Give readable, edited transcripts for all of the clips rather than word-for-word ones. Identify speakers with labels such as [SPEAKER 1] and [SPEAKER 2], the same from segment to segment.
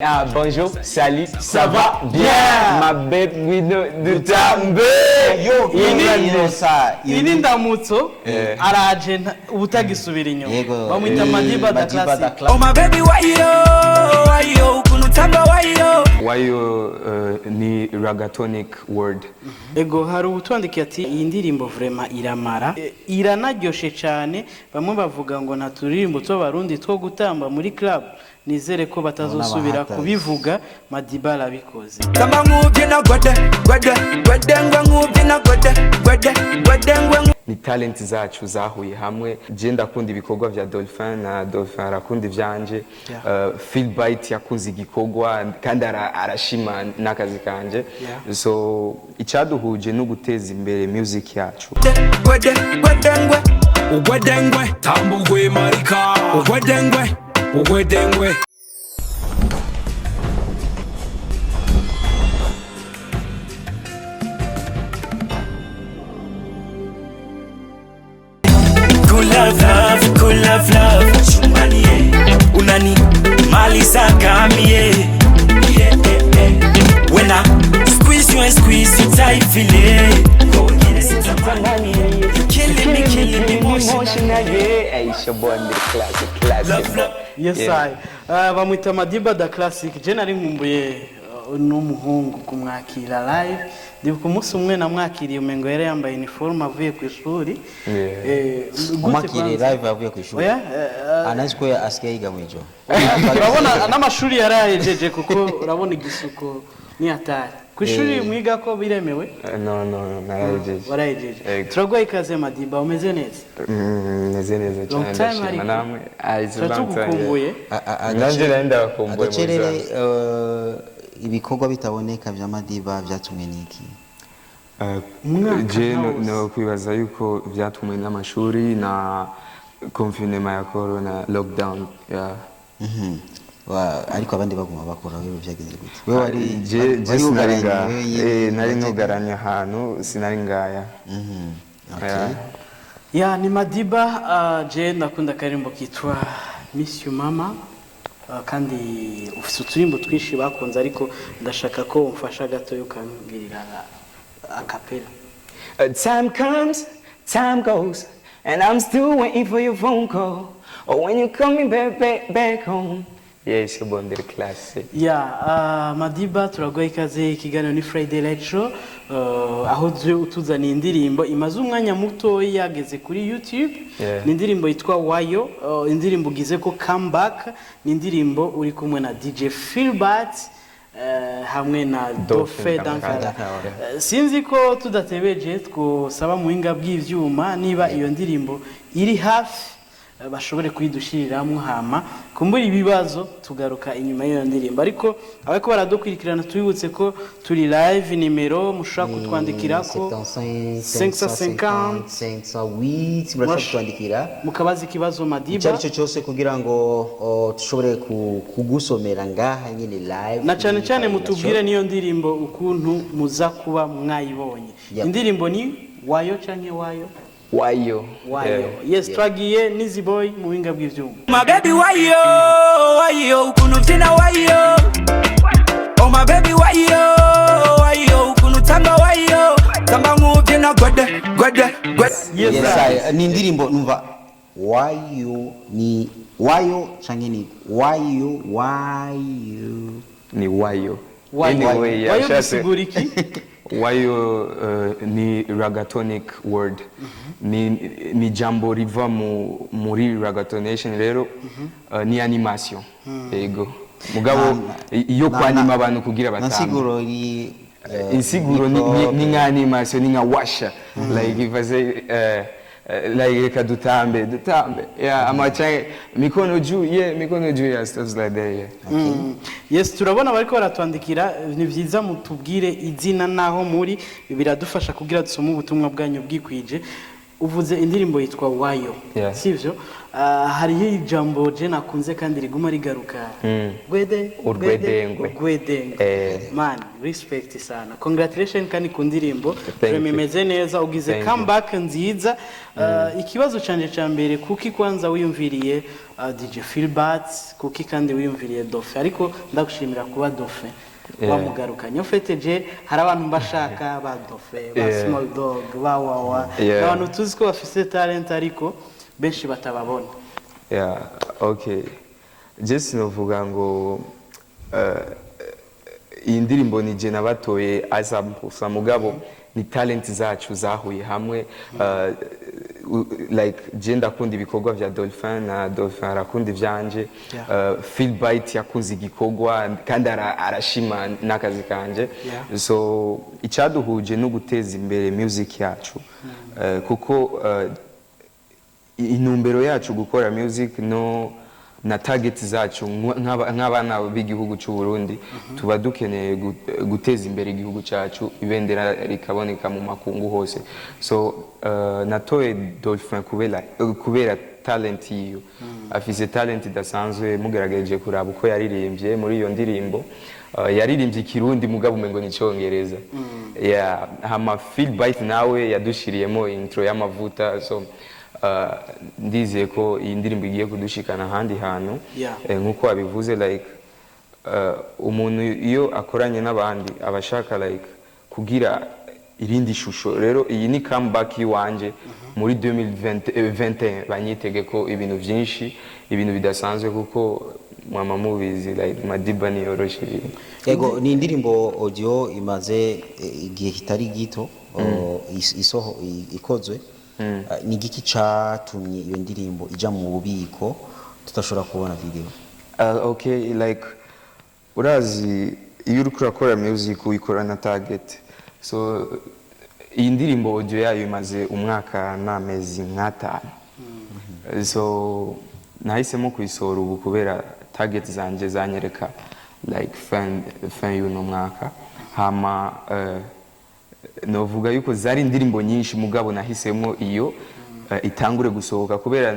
[SPEAKER 1] Ah, bonjour, salut, ça va bien? Ma bête Guido dutambe.
[SPEAKER 2] Yo,
[SPEAKER 1] Ini-
[SPEAKER 3] Iyi ni ndamutso araje ubutagisubira inyuma.
[SPEAKER 2] Yego.
[SPEAKER 3] Bamwita Madiba da
[SPEAKER 2] Madiba da
[SPEAKER 3] Classic.
[SPEAKER 2] Classic.
[SPEAKER 4] Oh my baby, why yo? Why yo? Ukunutamba why yo?
[SPEAKER 1] Wayo ni ragatonic word.
[SPEAKER 3] Ego, hari utwandikiye ati iyi ndirimbo vraiment iramara. Iranaryoshe cyane. Bamwe bavuga ngo nta turirimbo tw'abarundi two gutamba muri club, nizere ko batazosubira
[SPEAKER 2] Abona
[SPEAKER 3] kubivuga. Madiba arabikoze.
[SPEAKER 4] Tamba ngubyina gwede gwede gwede ngwe ngubyina gwede gwede gwede ngwe.
[SPEAKER 1] Ni talent zacu zahuye hamwe. Je ndakunda ibikorwa vya Dolphin na Dolphin arakunda ivyanje. Philbyte yakunze igikorwa kandi arashima n'akazi kanje. So icaduhuje no guteza imbere music yacu.
[SPEAKER 4] Gwede gwede ngwe ugwede ngwe tambugwe marika ugwede ngwe ugwede ngwe. Good love, love, good love, love. Chumbani, yeah. Unani maliza kamie. Yeah, yeah, yeah. When I squeeze you and squeeze you tight, feel it. You killing me, killing me emotionally.
[SPEAKER 1] Hey, it's your boy Mr. Classic, Classic.
[SPEAKER 4] Love, love.
[SPEAKER 3] Yes.
[SPEAKER 1] Yeah.
[SPEAKER 3] I bamwita Madiba da Classic. Je nari nkumbuye n'umuhungu kumwakira live. Ndibuka umunsi umwe namwakiriye, umengo yari yambaye uniforme avuye ku ishuri. Gute
[SPEAKER 2] Umwakiriye
[SPEAKER 3] kwanza?
[SPEAKER 2] live avuye ku ishuri?
[SPEAKER 3] Oya,
[SPEAKER 2] Anazi ko asigaye yiga mw'ijoro.
[SPEAKER 3] Urabona n'amashuri yarahejeje, kuko urabona igisuko ni hatari. Ku ishuri mwiga ko biremewe?
[SPEAKER 1] No, no, no, narahejeje.
[SPEAKER 3] Warahejeje.
[SPEAKER 1] Yego.
[SPEAKER 3] Turaguha ikaze Madiba, umeze neza?
[SPEAKER 1] Meze neza
[SPEAKER 3] Long
[SPEAKER 1] cyane,
[SPEAKER 3] time.
[SPEAKER 1] ndashima
[SPEAKER 3] Ariko.
[SPEAKER 1] namwe. Ah, it's a long time,
[SPEAKER 3] Turatugukumbuye.
[SPEAKER 1] yeah. Nanje nari ndabakumbuye mu
[SPEAKER 2] Agacerere
[SPEAKER 1] bisanzwe.
[SPEAKER 2] ibikorwa bitaboneka vya Madiba vyatumwe n'iki?
[SPEAKER 3] Umwaka
[SPEAKER 1] Je
[SPEAKER 3] nka wose.
[SPEAKER 1] no kwibaza yuko vyatumwe n'amashuri na confinement ya corona lockdown, yeah.
[SPEAKER 2] Ariko abandi baguma bakora, wewe vyagenze gute? Wewe wari
[SPEAKER 1] Je je
[SPEAKER 2] wari
[SPEAKER 1] sinari
[SPEAKER 2] wugaranye,
[SPEAKER 1] ngaha.
[SPEAKER 2] wewe nyene,
[SPEAKER 1] Nari
[SPEAKER 2] wajyaga-
[SPEAKER 1] nugaranye ahantu, sinari ngaya.
[SPEAKER 2] Okay.
[SPEAKER 1] Yeah.
[SPEAKER 3] Ya, ni Madiba. Je ndakunda akaririmbo kitwa Miss You Mama. Kandi ufite uturimbo twinshi bakunze, ariko ndashaka ko umfasha gato ukambwirira acapella.
[SPEAKER 1] Time comes, time goes, and I'm still waiting for your phone call. Or when you coming back, back, back home. Yeah, it's your boy Mr. Classic.
[SPEAKER 3] Ya, Madiba, turaguha ikaze. Ikiganiro ni Friday Light Show, aho utuzaniye indirimbo imaze umwanya muto yageze kuri YouTube. Ni indirimbo yitwa Wayo, indirimbo ugize ko comeback. Ni indirimbo uri kumwe na DJ Philbert hamwe na
[SPEAKER 1] Dolphin
[SPEAKER 3] Dauphin
[SPEAKER 1] Dankara.
[SPEAKER 3] Dankara. Sinzi ko tudatebeje twosaba mu buhinga bw'ivyuma niba iyo ndirimbo iri hafi, bashobore kuyidushiriramwo, hama kumbura ibibazo tugaruka inyuma y'iyo ndirimbo. Ariko abariko baradukurikirana, tubibutse ko turi live, nimero mushobora kutwandikirako
[SPEAKER 2] 75
[SPEAKER 3] 550
[SPEAKER 2] 508, murashobora kutwandikira
[SPEAKER 3] mukabaza ikibazo
[SPEAKER 2] icyo
[SPEAKER 3] Madiba
[SPEAKER 2] ari cyo cyose kugira ngo dushobore kugusomera ngaha nyine live.
[SPEAKER 3] Na cyane cyane
[SPEAKER 2] Kuri
[SPEAKER 3] mutubwire n'iyo ndirimbo ukuntu muza kuba mwayibonye. Indirimbo ni Wayo canke Wayo?
[SPEAKER 1] Wayo.
[SPEAKER 3] Wayo.
[SPEAKER 1] Yeah.
[SPEAKER 3] Yes, twagiye Nizi Boy mu buhinga bw'ivyuma.
[SPEAKER 4] My baby, why yo? Why yo? Ukunutina why yo? Oh my baby, why yo? Why yo? Ukunutamba why yo? Tamba ngubyina gwede gwede gwede.
[SPEAKER 3] Yes,
[SPEAKER 2] Yes,
[SPEAKER 3] sir.
[SPEAKER 2] I. Ni indirimbo numva Wayo, ni Wayo canke ni Wayo Wayo?
[SPEAKER 1] Ni Wayo.
[SPEAKER 3] Wayo.
[SPEAKER 1] Anyway, yeah,
[SPEAKER 3] Wayo
[SPEAKER 1] ashatse-
[SPEAKER 3] bisigura iki?
[SPEAKER 1] Wayo ni ragatonic word. Ni jambo riva muri ragatonation rero, ni animation. Yego. Mugabo iyo kwanima abantu kugira
[SPEAKER 2] Na
[SPEAKER 1] batambe.
[SPEAKER 2] nsiguro iri
[SPEAKER 1] Insiguro ni,
[SPEAKER 2] hip
[SPEAKER 1] ni,
[SPEAKER 2] hop.
[SPEAKER 1] ni nka animation, ni nka washa, like if I say like reka dutambe dutambe, yeah, amacha mikono juu, yeah, mikono juu, yeah, stuff like that, yeah.
[SPEAKER 3] Yes, turabona bariko baratwandikira. Ni vyiza mutubwire izina naho muri, biradufasha kugira dusome ubutumwa bwanyu bwikwije. Uvuze indirimbo yitwa Wayo, sivyo? Hariho ijambo je nakunze kandi riguma rigaruka: gwede.
[SPEAKER 1] Urwedengwe.
[SPEAKER 3] Urwedengwe. Man, respect sana, congratulation kandi ku ndirimbo.
[SPEAKER 1] Thank
[SPEAKER 3] Vraiment
[SPEAKER 1] you.
[SPEAKER 3] imeze neza, ugize
[SPEAKER 1] Thank you.
[SPEAKER 3] comeback nziza. Ikibazo canje ca mbere: kuki kwanza wiyumviriye DJ Philbert? Kuki kandi wiyumviriye Dauphin? Ariko ndagushimira kuba Dauphin wamugarukanye. Ufite je hari abantu mbashaka ba Dauphin, ba Small Dog, ba Wawa, abantu tuzi ko bafise talent ariko benshi batababona.
[SPEAKER 1] Yeah, okay. Je sinovuga ngo iyi ndirimbo ni je nabatoye aza, mugabo ni talent zacu zahuye hamwe. Like je ndakunda ibikorwa vya Dolphin na Dolphin arakunda ivyanje. Philbite yakunze igikorwa kandi arashima n'akazi kanje. So icyaduhuje no guteza imbere music yacu, kuko intumbero yacu gukora music no na target zacu nk'abana b'igihugu cy'u Burundi, tuba dukeneye guteza imbere igihugu cyacu, ibendera rikaboneka mu makungu hose. So natoye Dolphin kubera talent yiwe. Afise talent idasanzwe. Mugerageje kuraba uko yaririmbye muri iyo ndirimbo, yaririmbye Ikirundi mugabo umengo ni Icyongereza. Yeah, hama Philbite nawe yadushiriyemo intro y'amavuta. So ndizeye ko iyi ndirimbo igiye kudushikana ahandi hantu. Nk'uko wabivuze, like umuntu iyo akoranye n'abandi aba ashaka like kugira irindi shusho. Rero iyi ni comeback y'iwanje muri 2021. Banyitege ko ibintu byinshi, ibintu bidasanzwe, kuko mwama mubizi, like Madiba niyoroshe ibintu.
[SPEAKER 2] Yego, ni indirimbo audio imaze igihe kitari gito ikozwe. Ni igiki catumye iyo ndirimbo ija mu bubiko tudashobora kubona video?
[SPEAKER 1] Okay, like urazi iyo uriko urakora music uyikora na target. So iyi ndirimbo audio yayo imaze umwaka n'amezi nk'atanu. So nahisemo kuyisohora ubu kubera target zanje zanyereka like fin y'uno mwaka. Hama novuga yuko zari indirimbo nyinshi, mugabo nahisemo iyo itangure gusohoka kubera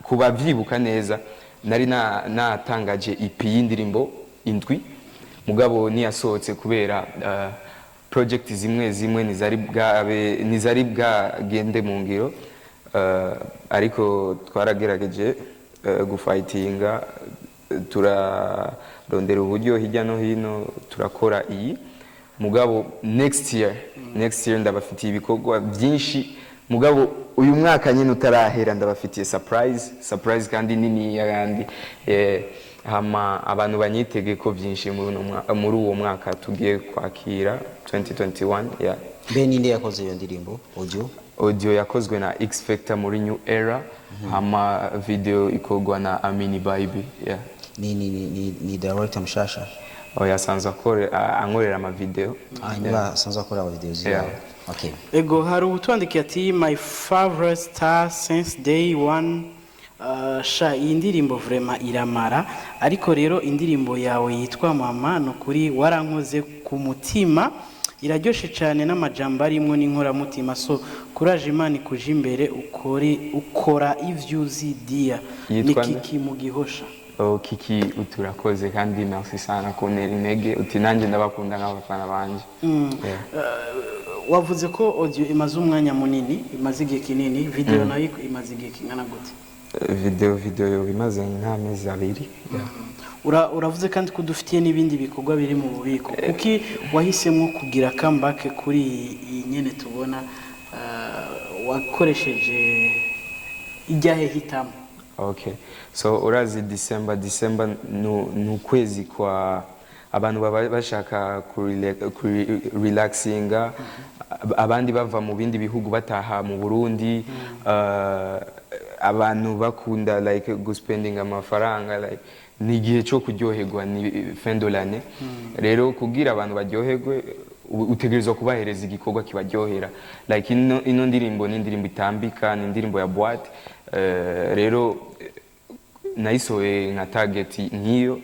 [SPEAKER 1] kuba vyibuka neza nari natangaje EP y'indirimbo indwi, mugabo niyasohotse kubera project zimwe zimwe ntizari bwagende mu ngiro, ariko twaragerageje gufightinga, turarondera uburyo hirya no hino, turakora iyi. Mugabo next year ndabafitiye ibikorwa byinshi. Mugabo uyu mwaka nyine utarahera ndabafitiye surprise kandi nini kandi hama abantu banyitege ko byinshi muri uwo mwaka tugiye kwakira 2021, yeah.
[SPEAKER 2] Mbe ninde yakoze iyo ndirimbo audio?
[SPEAKER 1] Audio yakozwe na X Factor muri New Era, hama video ikorwa na Amini Baby, yeah.
[SPEAKER 2] Ni director mshasha?
[SPEAKER 1] Oya, asanzwe ankorera ama video.
[SPEAKER 2] Ah, niba asanzwe akora ama video
[SPEAKER 1] Yeah.
[SPEAKER 2] ziwawe, okay.
[SPEAKER 3] Ego, hari utwandikiye ati: "My favorite star since day one. Sha iyi ndirimbo vraiment iramara. Ariko rero indirimbo yawe yitwa Mama, ni ukuri warankoze ku mutima, iraryoshe cyane n'amajambo arimwo n'inkoramutima. So courage, Imana ikuje imbere, ukore ukora ivyo uzi dia." Ni
[SPEAKER 1] Yitwa nde?
[SPEAKER 3] Kiki mu Gihosha.
[SPEAKER 1] Oh, Kiki, uturakoze kandi merci sana kuntera intege. Uti nanjye ndabakunda nk'abafana banje. Yeah.
[SPEAKER 3] Wavuze ko audio imaze umwanya munini, imaze igihe kinini. Video nayo imaze igihe kingana gute?
[SPEAKER 1] Video yoba imaze nk'amezi 2, yeah.
[SPEAKER 3] Uravuze kandi ko dufitiye n'ibindi bikorwa biri mu bubiko. Kuki wahisemo kugira comeback kuri iyi nyene tubona? Wakoresheje ijyahe hitamo?
[SPEAKER 1] Okay. So urazi December ni ukwezi kwa abantu baba bashaka kurelaxinga, abandi bava mu bindi bihugu bataha mu Burundi, abantu bakunda like guspendinga amafaranga, like ni igihe cyo kuryoherwa, ni fin de l'année. Rero kugira abantu baryoherwe utegerezwa kubahereza igikorwa kibaryohera. Like ino ndirimbo ni indirimbo itambika, ni indirimbo ya boîte. Rero nayisohoye nka target nk'iyo,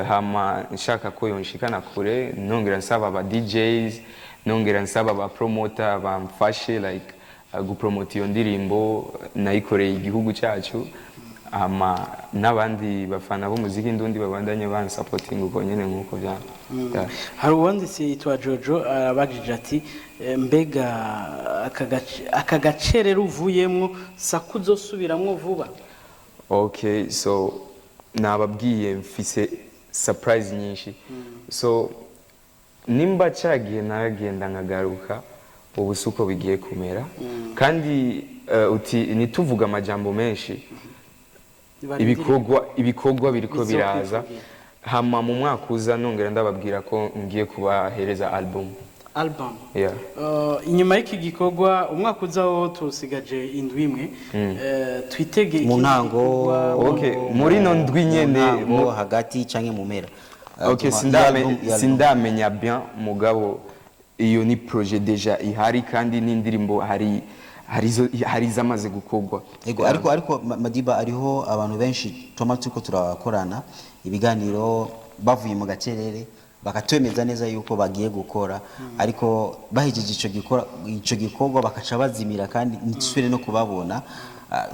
[SPEAKER 1] hama nshaka ko yonshikana kure, nongera nsaba aba DJs, nongera nsaba aba promoter bamfashe like Gupromota iyo ndirimbo nayikoreye igihugu cyacu, hama n'abandi bafana b'umuziki ndundi babandanye bansapotinga uko nyene nk'uko bya yeah.
[SPEAKER 3] Hari uwanditse yitwa Jojo, arabajije ati: "Mbega aka gacerere uvuyemwo sako uzosubiramwo vuba?"
[SPEAKER 1] Okay, so nababwiye mfise surprise nyinshi. So nimba cyagiye naragenda nkagaruka, ubu si uko bigiye kumera. Kandi uti ntituvuge amajambo menshi. Ibikorwa biriko biraza.
[SPEAKER 3] Bizokwivugira.
[SPEAKER 1] Hama mu mwaka uza nongera ndababwira ko ngiye kubahereza album.
[SPEAKER 3] Album?
[SPEAKER 1] Yeah.
[SPEAKER 3] Inyuma y'iki gikorwa, umwaka uzaho tusigaje indwi imwe, twitege
[SPEAKER 2] Mu
[SPEAKER 3] ikindi
[SPEAKER 2] ntango.
[SPEAKER 3] gikorwa?
[SPEAKER 1] Okay, muri no ndwi
[SPEAKER 2] mu
[SPEAKER 1] nyene
[SPEAKER 2] ntango, hagati canke mu mpera.
[SPEAKER 1] Okay,
[SPEAKER 2] iyo album.
[SPEAKER 1] Sindamenya bien, mugabo iyo ni projet déjà ihari, kandi n'indirimbo hari izamaze gukorwa.
[SPEAKER 2] Ego, ariko Madiba, ariho abantu benshi tuma turiko turakorana ibiganiro bavuye mu gacerere bakatwemeza neza yuko bagiye gukora, ariko bahejeje ico gikorwa bakaca bazimira, kandi ntisubire no kubabona.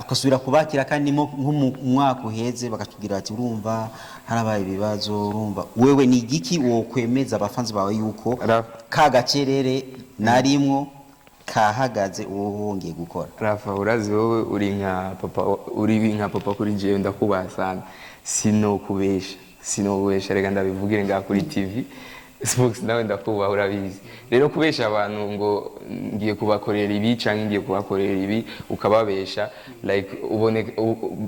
[SPEAKER 2] Tugasubira kubakira kandi nko mu mwaka uheze bakatubwira bati: "Urumva harabaye ibibazo." Urumva wewe ni igiki wokwemeza abafanzi bawe yuko ka gacerere narimwo kahagaze, uwo wongeye gukora?
[SPEAKER 1] Rafa, urazi wowe uri nka papa, uri nka papa kuri jewe, ndakubaha sana. Sinokubesha, sinokubesha, reka ndabivugire ngaha kuri TV. Spox, nawe ndakubaha, urabizi. Rero kubesha abantu ngo ngiye kubakorera ibi canke ngiye kubakorera ibi, ukababesha, like ubone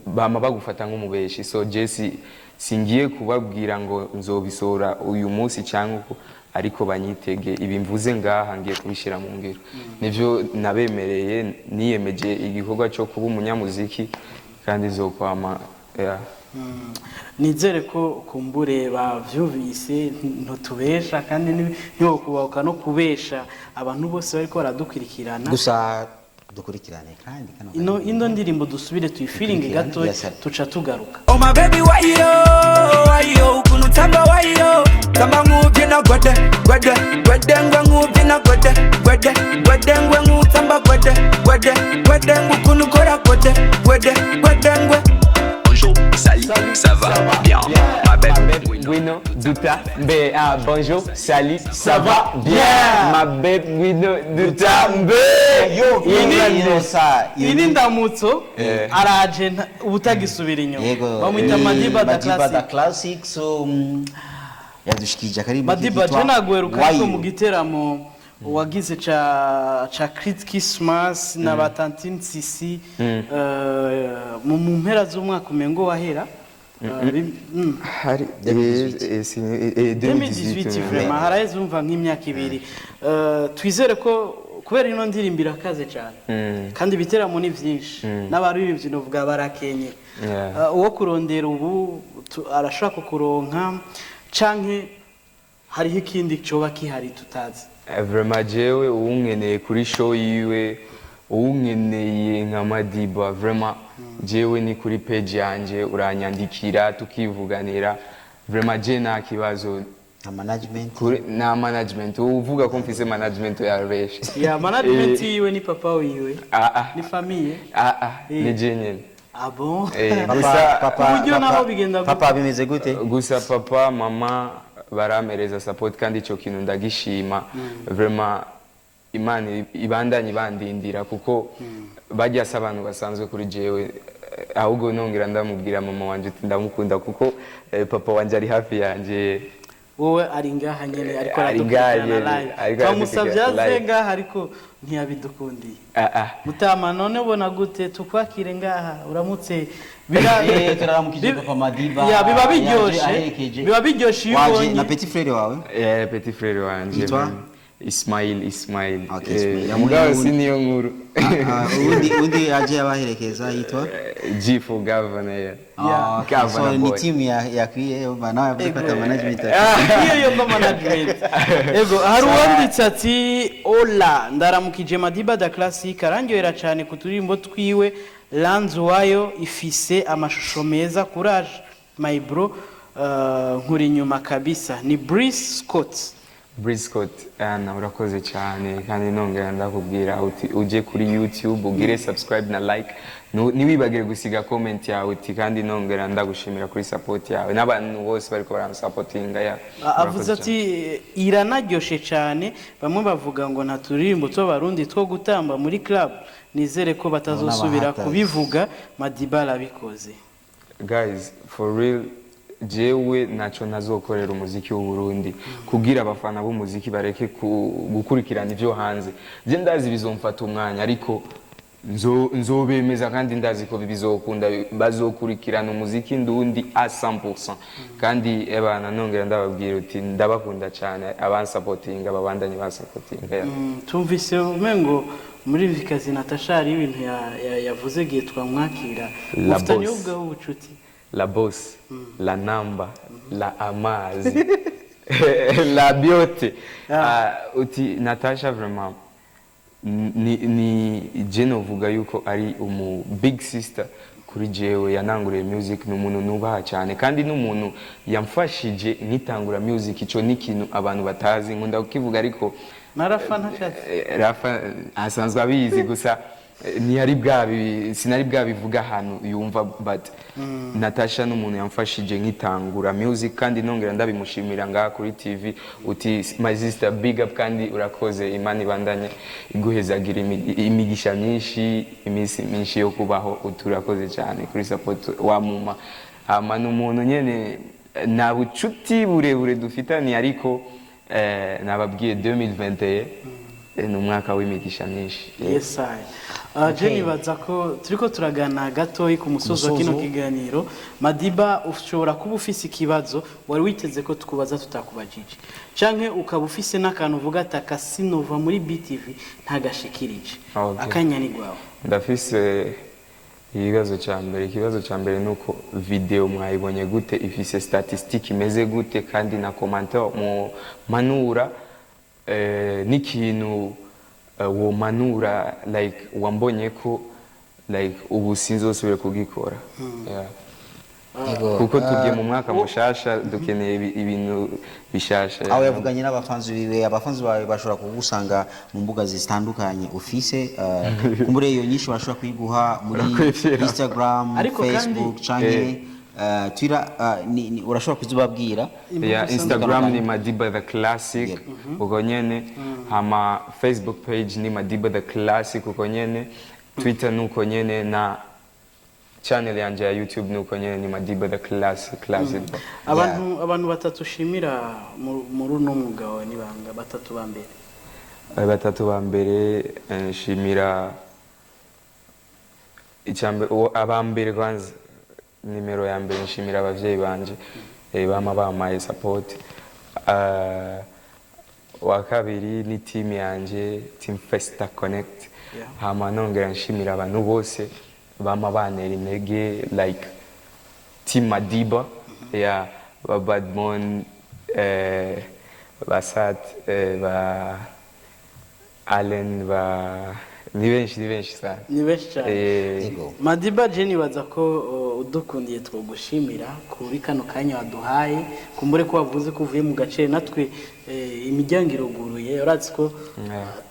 [SPEAKER 1] bama bagufata nk'umubeshi. So Jesse, singiye kubabwira ngo nzobisora uyu munsi cyangwa uko, ariko banyitege. Ibi mvuze ngaha ngiye kubishyira mu ngiro, nivyo nabemereye. Niyemeje igikorwa cyo kuba umunyamuziki kandi zokwama, yeah.
[SPEAKER 3] Nizere ko kumbure bavyumvise, ntutubesha, kandi ntiwokubahuka no kubesha abantu bose bariko baradukurikirana.
[SPEAKER 2] Gusa dukurikirane kandi kano
[SPEAKER 3] Ino ndirimbo dusubire tuyifiringe
[SPEAKER 2] Dukurikirane,
[SPEAKER 3] gato,
[SPEAKER 2] yes, sir.
[SPEAKER 3] tuca tugaruka.
[SPEAKER 4] Oh my baby, why yo, why yo, ukuntu tamba, why yo, tamba nk'ubyina gwede, gwede, gwede, ngwe nk'ubyina gwede, gwede, gwede, ngwe nk'utamba gwede, gwede, gwede, ngwe ukuntu ukora gwede, gwede, gwede, ngwe.
[SPEAKER 5] Bonjour, salut, ça va bien, ma belle.
[SPEAKER 1] Ngwino duta mbe. Ah, bonjour, salut, ça va bien, ma belle, ngwino duta mbe.
[SPEAKER 2] Yo.
[SPEAKER 1] Iyi
[SPEAKER 2] Sa
[SPEAKER 3] Iyi ni ndamutso, araje ubutagisubira inyuma.
[SPEAKER 2] Yego.
[SPEAKER 3] Bamwita Madiba da
[SPEAKER 2] Madiba da
[SPEAKER 3] Classic.
[SPEAKER 2] Classic. So yadushikije akaririmbo
[SPEAKER 3] Madiba,
[SPEAKER 2] kitwa
[SPEAKER 3] je naguheruka ariko
[SPEAKER 2] Wayo.
[SPEAKER 3] mu giteramo wagize ca Christmas na ba Tantine Sisi, mu mpera z'umwaka umengo wahera.
[SPEAKER 1] Hari
[SPEAKER 2] 2018.
[SPEAKER 3] 2018.
[SPEAKER 1] 2018.
[SPEAKER 3] Vraiment haraheze, umva, nk'imyaka 2. Twizere ko kubera ino ndirimbo irakaze cyane, kandi ibiteramo ni byinshi n'abaririmbyi novuga barakenye. Uwo kurondera ubu arashaka kukuronka, canke hariho ikindi coba kihari tutazi?
[SPEAKER 1] Vraiment jewe uwunkeneye kuri show yiwe, uwunkeneye nka Madiba, vraiment jewe ni kuri page yanje, uranyandikira tukivuganira. Vraiment je nta kibazo.
[SPEAKER 2] Nka management.
[SPEAKER 1] Nta management. Uvuga ko mfise management yarabeshe.
[SPEAKER 3] Ya management yiwe ni papa wiwe.
[SPEAKER 1] Ah, ah.
[SPEAKER 3] Ni famille.
[SPEAKER 1] Ah ah, ni je nyene.
[SPEAKER 3] Ah bon?
[SPEAKER 2] Papa,
[SPEAKER 1] Gusa
[SPEAKER 2] papa,
[SPEAKER 3] Ku buryo
[SPEAKER 2] papa,
[SPEAKER 3] naho bigenda gute?
[SPEAKER 2] Papa, bimeze gute?
[SPEAKER 1] Gusa papa, mama barampereza support, kandi icyo kintu ndagishima. Vraiment Imana ibandanye ibandindira, kuko bajya si abantu basanzwe kuri jewe. Ahubwo nongera ndamubwira mama wanje uti ndamukunda, kuko papa wanje ari hafi yanje.
[SPEAKER 3] Wowe ari ngaha nyene, ariko
[SPEAKER 1] Ari ngaha
[SPEAKER 3] aradukurikirana
[SPEAKER 1] nyene,
[SPEAKER 3] live.
[SPEAKER 1] ariko
[SPEAKER 3] Twamusavye
[SPEAKER 1] aradukurikirana
[SPEAKER 3] aze
[SPEAKER 1] live.
[SPEAKER 3] ngaha, ariko ntiyabidukundiye.
[SPEAKER 1] Ah, ah.
[SPEAKER 3] Mutama, none ubona gute tukwakire ngaha uramutse?
[SPEAKER 2] Turaramukije papa Madiba.
[SPEAKER 3] Ya, biba
[SPEAKER 2] Yaje
[SPEAKER 3] biryoshe.
[SPEAKER 2] aherekeje.
[SPEAKER 3] Biba biryoshe iyo
[SPEAKER 2] Waje
[SPEAKER 3] ubonye
[SPEAKER 2] na petit frère wawe.
[SPEAKER 1] Petit frère wanje.
[SPEAKER 2] Yitwa?
[SPEAKER 1] Vraiment. Ismail, Ismail.
[SPEAKER 2] Okay, Ismail.
[SPEAKER 1] Mugabo si niyo nkuru.
[SPEAKER 2] Ah, ah, undi aje abaherekeza yitwa?
[SPEAKER 1] G4 Governor, yeah.
[SPEAKER 2] Ah, okay. So
[SPEAKER 1] Governor
[SPEAKER 2] ni
[SPEAKER 1] boy.
[SPEAKER 2] team ya yakwiye, umva nawe yavuze ko ata management.
[SPEAKER 3] Iyo yo ngo management. Ego, hari uwanditse ati: "Hola, ndaramukije Madiba da Classic, arangyohera cyane ku turirimbo twiwe. Lanzu wayo ifise amashusho meza. Courage my bro, nkuri inyuma kabisa." Ni Brice Scott.
[SPEAKER 1] Briscott, ana urakoze cyane, kandi nongera ndakubwira uti uje kuri YouTube ugire subscribe na like. Ntiwibagire gusiga comment yawe uti, kandi nongera ndagushimira kuri support yawe n'abantu bose bariko baransapotinga ya.
[SPEAKER 3] Avuze ati iranaryoshe cyane. Bamwe bavuga ngo nta turirimbo tw'Abarundi two gutamba muri club. Nizere ko batazosubira
[SPEAKER 2] N'abahatari.
[SPEAKER 3] kubivuga. Madiba arabikoze.
[SPEAKER 1] Guys, for real, jewe naco ntazokorera umuziki w'u Burundi kugira abafana b'umuziki bareke gukurikirana ivyo hanze. Je ndazi bizomfata umwanya, ariko nzobemeza kandi ndazi ko bizokunda, bazokurikirana umuziki ndundi à 100%. Kandi ebana, nongera ndababwira uti ndabakunda cyane, abansapotinga babandanye bansapotinga ya.
[SPEAKER 3] Tumvise umengo muri vikazi Natasha hari ibintu yavuze igihe twamwakira.
[SPEAKER 1] La
[SPEAKER 3] Mufitanye
[SPEAKER 1] boss.
[SPEAKER 3] ubwaho ubucuti?
[SPEAKER 1] La boss, la namba, la amazi, la biote. Ah, uti Natasha vraiment ni je novuga yuko ari umu big sister kuri jewe. Yananguriye music, ni umuntu nubaha cyane kandi n'umuntu yamfashije nkitangura music. Ico ni ikintu abantu batazi, nkunda kukivuga ariko.
[SPEAKER 3] Na Rafa ntashatse.
[SPEAKER 1] Rafa asanzwe abizi, gusa ntiyari bwabi, sinari bwabivuga ahantu yumva, but Natasha n'umuntu yamfashije nkitangura music, kandi nongera ndabimushimira ngaha kuri TV uti my sister, big up, kandi urakoze. Imana ibandanye iguhezagira imigisha myinshi, iminsi myinshi yo kubaho. Uti urakoze cyane kuri support wa muma. Hama n'umuntu nyene nta bucuti burebure dufitanye, ariko nababwiye 2021 ni umwaka w'imigisha myinshi.
[SPEAKER 3] Yes, I. Je nibaza ko turiko turagana gatoyi ku musozo wa kino
[SPEAKER 2] Musozo.
[SPEAKER 3] kiganiro. Madiba, ushobora kuba ufise ikibazo wari witeze ko tukubaza tutakubajije, canke ukaba ufise n'akantu uvuga ati akasinova muri BTV ntagashikirije.
[SPEAKER 1] Okay.
[SPEAKER 3] Akanya ni gwawe.
[SPEAKER 1] Ndafise ikibazo cya mbere. Ikibazo cya mbere ni uko video mwayibonye gute, ifise statistique imeze gute, kandi na commentaire mu manura n'ikintu womanura like wambonye ko like ubu sinzosubire kugikora, yeah.
[SPEAKER 2] Yego.
[SPEAKER 1] Kuko tugiye mu mwaka mushasha, dukeneye ibintu bishasha.
[SPEAKER 2] Aho yavuganye n'abafanzi biwe, abafanzi bawe bashobora kugusanga mu mbuga zitandukanye ufise, kumbure iyo nyinshi bashobora kuyiguha muri
[SPEAKER 1] Urakwifira.
[SPEAKER 2] Instagram,
[SPEAKER 3] Ariko kandi-
[SPEAKER 2] Facebook canke Twitter, urashobora kuzibabwira.
[SPEAKER 1] Ya, Instagram ni Madiba the Classic uko nyene, hama Facebook page ni Madiba the Classic uko nyene, Twitter nuko nyene, na channel yanje ya YouTube nuko nyene ni Madiba the Classic, Classic.
[SPEAKER 3] Abantu batatu ushimira muri uno mwuga wawe ni banga, batatu ba mbere?
[SPEAKER 1] Batatu ba mbere, nshimira aba mbere kwanza, nimero ya mbere nshimira abavyeyi banje, bama bampaye support. Wa kabiri ni team yanje, Team Festa Connect. Hama nongera nshimira abantu bose bama bantera intege, like Team Madiba ya ba Badmon, ba Sat, ba Allen, ba ni benshi, ni benshi sana.
[SPEAKER 3] Ni benshi cyane.
[SPEAKER 2] Yego.
[SPEAKER 3] Madiba, je nibaza ko udukundiye twogushimira kuri kano kanya waduhaye. Kumbure ko wavuze ko uvuye mu gace, natwe imiryango iruguruye, urazi ko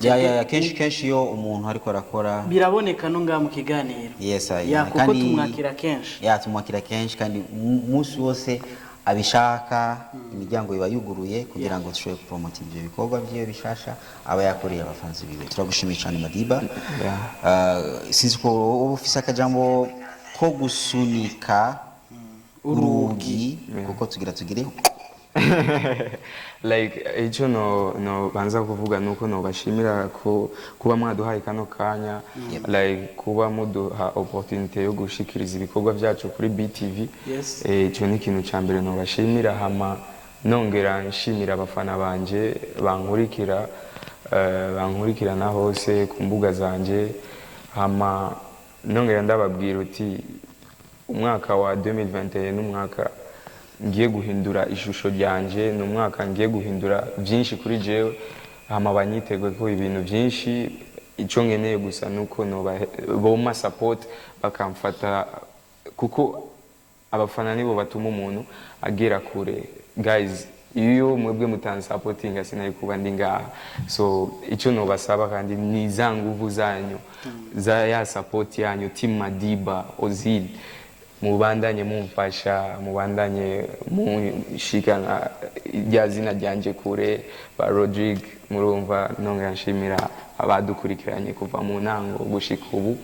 [SPEAKER 2] Ya, kenshi kenshi iyo umuntu ariko arakora
[SPEAKER 3] biraboneka no ngaha mu kiganiro.
[SPEAKER 2] Yes,
[SPEAKER 3] Ya, kuko tumwakira kenshi.
[SPEAKER 2] Ya, tumwakira kenshi, kandi umunsi wose abishaka imiryango iba yuguruye kugira ngo dushobore kupromota ibyo bikorwa byiwe bishasha aba yakoreye abafanzi biwe. Turagushimiye cyane, Madiba. Sinzi ko wowe ufise akajambo ko gusunika urugi, kuko tugira tugire.
[SPEAKER 1] Like icyo no banza kuvuga nuko no bashimira ko kuba mwaduhaye kano kanya, like kuba muduha opportunity yo gushikiriza ibikorwa byacu kuri BTV. Icyo ni ikintu cya mbere no bashimira. Hama nongera nshimira abafana banje bankurikira, bankurikirana hose ku mbuga zanje. Hama nongera ndababwira uti umwaka wa 2021 ni umwaka ngiye guhindura ishusho ryanje, ni umwaka ngiye guhindura byinshi kuri jewe. Hama banyitege ko ibintu byinshi. Icyo nkeneye gusa nuko bompa support, bakamfata, kuko abafana nibo batuma umuntu agera kure, guys. Iyo mwebwe mutansapotinga, sinari kuba ndi ngaha. So icyo nobasaba kandi ni za nguvu zanyu, za ya support yanyu, team Madiba Ozil, mubandanye mumfasha, mubandanye munshikana rya zina ryanje kure, ba Rodrigue. Murumva, nongera nshimira abadukurikiranye kuva mu ntango gushika ubu.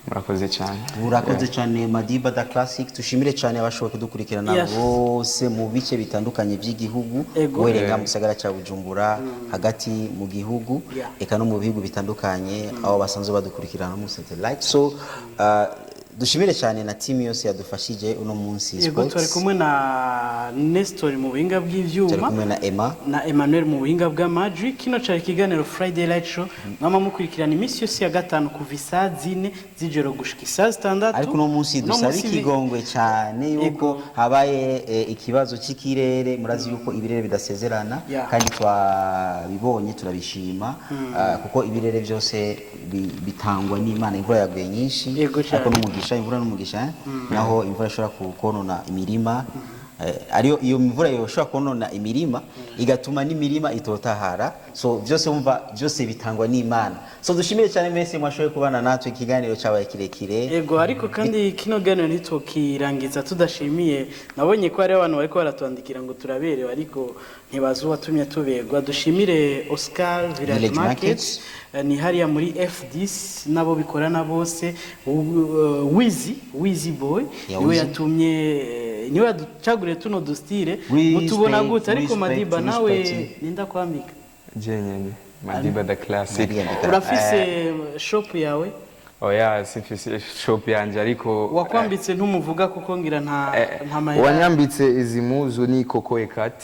[SPEAKER 1] Murakoze cyane.
[SPEAKER 2] Urakoze cyane, Madiba da Classic. Tushimire cyane abashoboye kudukurikirana bose mu bice bitandukanye by'igihugu, uhereye mu gisagara cya Bujumbura, hagati mu gihugu, eka no mu bihugu bitandukanye aho basanzwe badukurikirana mu satellite. So dushimire cyane na team yose yadufashije uno munsi.
[SPEAKER 3] Yego,
[SPEAKER 2] Sports.
[SPEAKER 3] turi kumwe na Nestor mu buhinga
[SPEAKER 2] Turi
[SPEAKER 3] bw'ivyuma,
[SPEAKER 2] kumwe na Emma.
[SPEAKER 3] Na Emmanuel mu buhinga bw'amajwi. Kino cari ikiganiro Friday Light Show, mwama mukurikirana iminsi yose ya gatanu kuva isaha 4 z'ijoro gushika isaha 6.
[SPEAKER 2] Ariko uno munsi
[SPEAKER 3] Uno
[SPEAKER 2] dusaba
[SPEAKER 3] munsi
[SPEAKER 2] ikigongwe cyane yuko habaye ikibazo cy'ikirere. Murazi yuko ibirere bidasezerana, kandi twabibonye turabishima, kuko ibirere byose bitangwa n'Imana. Imvura yaguye nyinshi, ariko n'umugisha, imvura n'umugisha, eh? Naho imvura ishobora konona imirima, ariyo iyo mvura yoshobora konona imirima, igatuma n'imirima itotahara. So byose wumva, byose bitangwa n'Imana. So dushimire cyane mwese mwashoboye kubana natwe, ikiganiro cyabaye kirekire.
[SPEAKER 3] Ego, ariko kandi kino ganiro ntitukirangiza tudashimiye. Nabonye ko hariho abantu bariko baratwandikira ngo turaberewe, ariko ntibazi uwatumye tuberwa. Dushimire Oscar Village
[SPEAKER 2] Village
[SPEAKER 3] Market,
[SPEAKER 2] Market.
[SPEAKER 3] Ni hariya muri F10, nabo bikorana bose. Wizi Wizi Boy niwe
[SPEAKER 2] Wizi.
[SPEAKER 3] yatumye, niwe yaducaguriye tuno dustire. Mutubona gute ariko,
[SPEAKER 2] Respect,
[SPEAKER 3] Madiba, nawe
[SPEAKER 2] respect.
[SPEAKER 3] ninda kwambika?
[SPEAKER 1] Jenyene Madiba the Classic.
[SPEAKER 2] Madiba the Classic.
[SPEAKER 3] Urafise shop yawe?
[SPEAKER 1] Oya, simfise shop yanje, ariko
[SPEAKER 3] Wakwambitse ntumuvuga kuko ngira nta mahera.
[SPEAKER 1] Wanyambitse izi mpuzu ni Koko Ekat,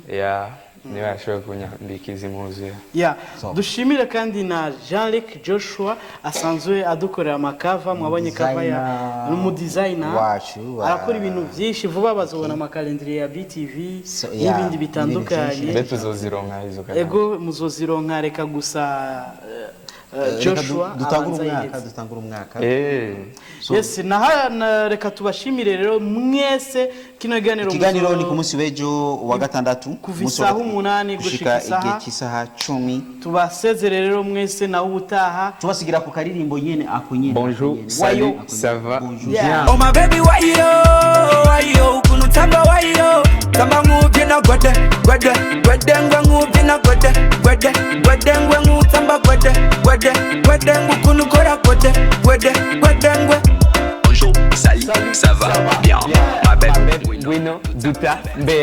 [SPEAKER 1] ya niwe yashoboye kunyambika izi mpuzu, ya.
[SPEAKER 3] Ya,
[SPEAKER 2] So.
[SPEAKER 3] dushimire kandi na Jean-Luc Joshua asanzwe adukorera amakava. Mwabonye kava ya
[SPEAKER 2] Designer
[SPEAKER 3] n'umudesigner
[SPEAKER 2] wacu,
[SPEAKER 3] arakora ibintu byinshi. Vuba bazobona amakalendriye ya BTV
[SPEAKER 2] So, yeah,
[SPEAKER 3] n'ibindi bitandukanye.
[SPEAKER 2] n'ibindi.
[SPEAKER 1] Mbe tuzozironka izo kagame?
[SPEAKER 3] Ego, muzozironka. Reka gusa
[SPEAKER 2] Reka
[SPEAKER 3] Joshua
[SPEAKER 2] dutangure
[SPEAKER 3] abanza
[SPEAKER 2] umwaka,
[SPEAKER 3] yiheze.
[SPEAKER 2] dutangure umwaka.
[SPEAKER 3] Yes, reka tubashimire rero mwese. Kino kiganiro
[SPEAKER 2] Ikiganiro ni ku munsi w'ejo wa gatandatu,
[SPEAKER 3] Kuva
[SPEAKER 2] umunsi wa
[SPEAKER 3] isaha 8 gushika
[SPEAKER 2] gushika igihe cy'isaha 10.
[SPEAKER 3] Tubasezere rero mwese, nawe ubutaha.
[SPEAKER 2] Tubasigira ku karirimbo nyene, ako nyene,
[SPEAKER 1] Bonjour,
[SPEAKER 2] ako nyene.
[SPEAKER 1] salut,
[SPEAKER 2] Ako nyene.
[SPEAKER 1] ça va
[SPEAKER 2] Bonjour.
[SPEAKER 1] bien.
[SPEAKER 4] Oh my baby, why yo, why yo, ukuntu why yo, tamba ngubyina gwede, gwede, gwede ngwe ngubyina gwede, gwede, gwede ngwe ngutamba gwede, gwede, gwede ngukuntu ukora gwede, gwede, gwede ngwe.
[SPEAKER 5] Bonjour, salut, ça va bien. Ma belle,
[SPEAKER 1] Ngwino duta mbe.